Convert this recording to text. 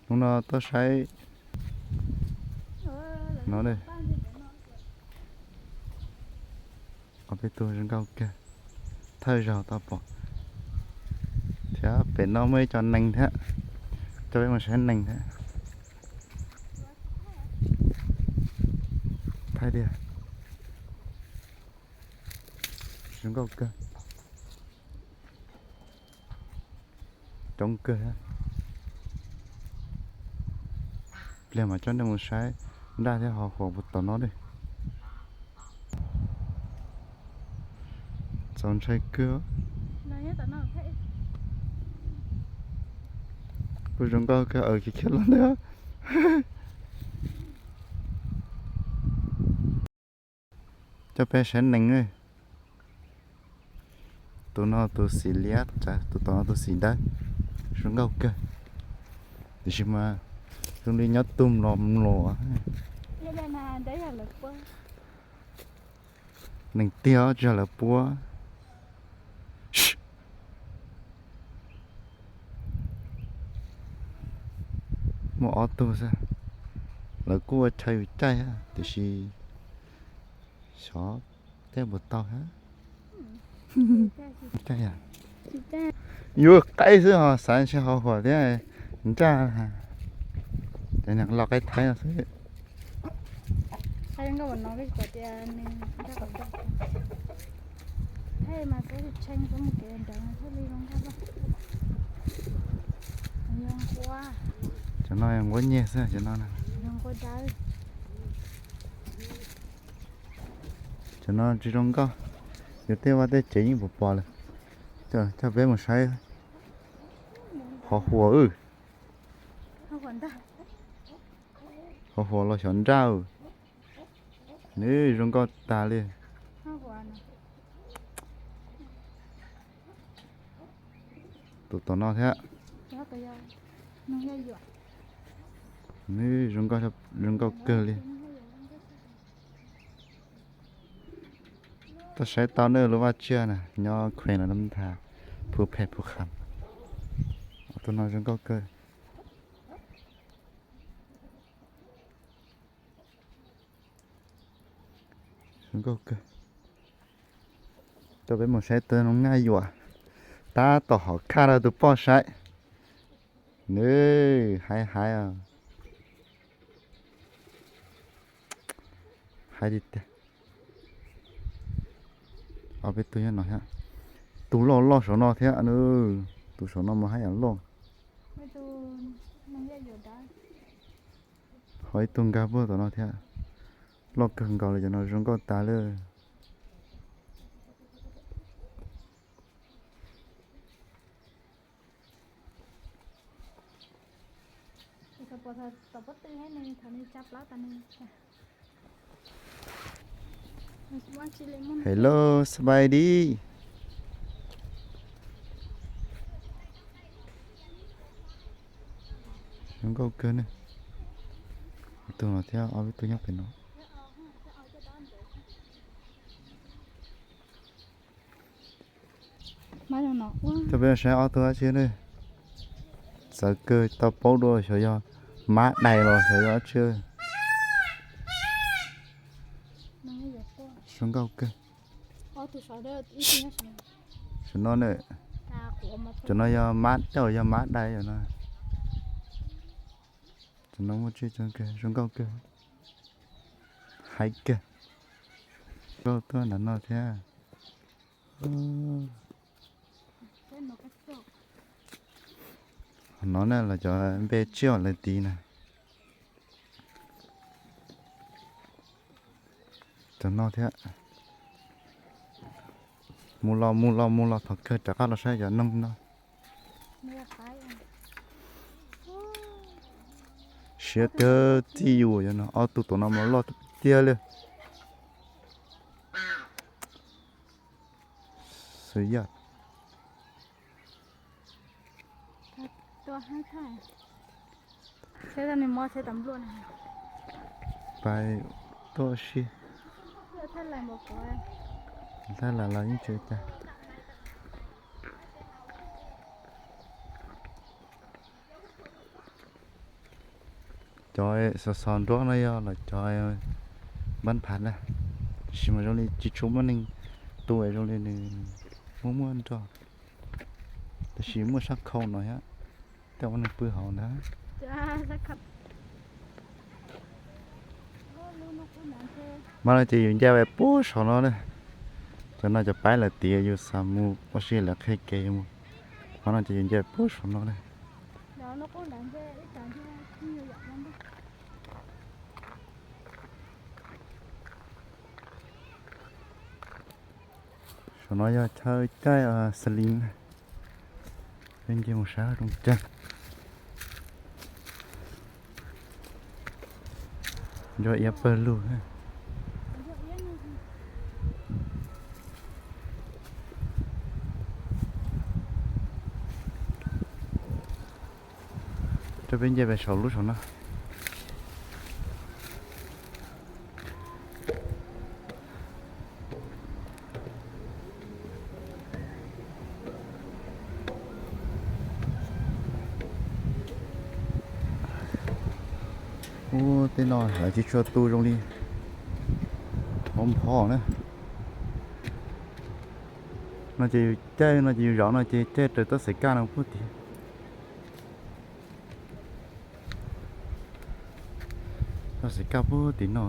Hnub no tuaj saib no ne, ob peb tug zoo nkauj kawg, thawj zaug tau pom. Thiab pem no muaj ib co nees thiab, coj peb mus saib nees thiab. Thaij tiag, zoo nkauj kawg. Coob kawg. Pliag mam coj nej mus saib nraj thiab ho huam puas tom no ne. Txaus ntshai kawg. Kuj zoo nkauj kawg, khiav khiav los ntawd. Coj peb saib nees. Tus no tus xim liab, tus tom no tus xim dawb, zoo nkauj kawg. Tiam sis mas zoo li nyob tus mlom mlom. Nees tiag tsis yog lawv puab. Muaj ob tug xwb, lawv kuj ua chaw yus caij tiam sis xyov caij puas tau. Caij, yuav qaib xwb ho xav ntshe ho huam thiab nraj. Cov niag loj qaib thaib no xwb. Cov no nquab nyiaj xwb cov no. Cov no tsis zoo nkauj, yus tej vaj tej tsev yeej pom pom lawm. Coj peb mus saib qhov huam. Qhov huam los xyov nraj. Nws zoo nkauj tas li. Tus tom no thiab. Nws zoo nkauj kawg li. Tuaj saib tau nej lub vaj tsiaj na, nyob Khuem no, Phu Phem, Phu Kham. Tus no zoo nkauj kawg. Zoo nkauj kawg. Coj peb mus saib tus noog nyaj yuam, tab tom hom khaj rau tus poj saib. Nws hais hais os. Hais tiag tiag. Ob peb tug nyob no thiab. Tus loj loj saum no thiab, tus saum no mas haj yam loj. Ho ib tug nkag puag tom no thiab. Loj kawg nkaus li, cov no zoo nkauj tas li. Hello, ສະບາຍດີ. Zoo nkauj kawg ne. Ib tug no thiab, ob peb tug nyob pem no. Coj peb saib ob tug dab tsi ne. Txawv kawg, tau paub dua xyov yog mab dais los xyov yog dab tsi. Zoo nkauj kawg. Saum no ne, cov no yog mab, tej zaum yog mab dais no. Cov no muaj tseeb kawg, zoo nkauj kawg. Hais kawg. Nkauj tuaj nram no thiab. Qhov no na los cov npe tsiaj lawv tiv na. Cov no thiab. Mus los mus los mus los, thov kawg rov qab los saib cov noog no. Siab tiag, txij yus no ob tug tom no mas loj tiag li. Xwb yam. Pais tuaj si. Thaij lawm los yeej tsis ua cas. Cov xov xov nruab no yog los cov npab phav na, tiam sis mas zoo li tsis tshua muaj neeg tu, zoo li nws muaj muaj nroj, tab sis muaj sab khau no thiab, tej ua neeg pw hauv ntag. Mas no ces yus nce puag saum no na, cov no cov paib lawm tias yus xav mus ua si lawv qhia kev yus mus. Qhov no ces yus nce puag saum no na. Saum no yog chaw caij xas lis na. Peb nce mus saib zoo caag. Nco iab pawg lug. Rau peb nce pem saum lub saum no. Ub, tej no lawv tsis tshua tu zoo li hauv Nphov na. No ces yus caij no ces yus zov no ces caij raws toj xaim kaj no puag tim. Toj xaim kaj puag tim no.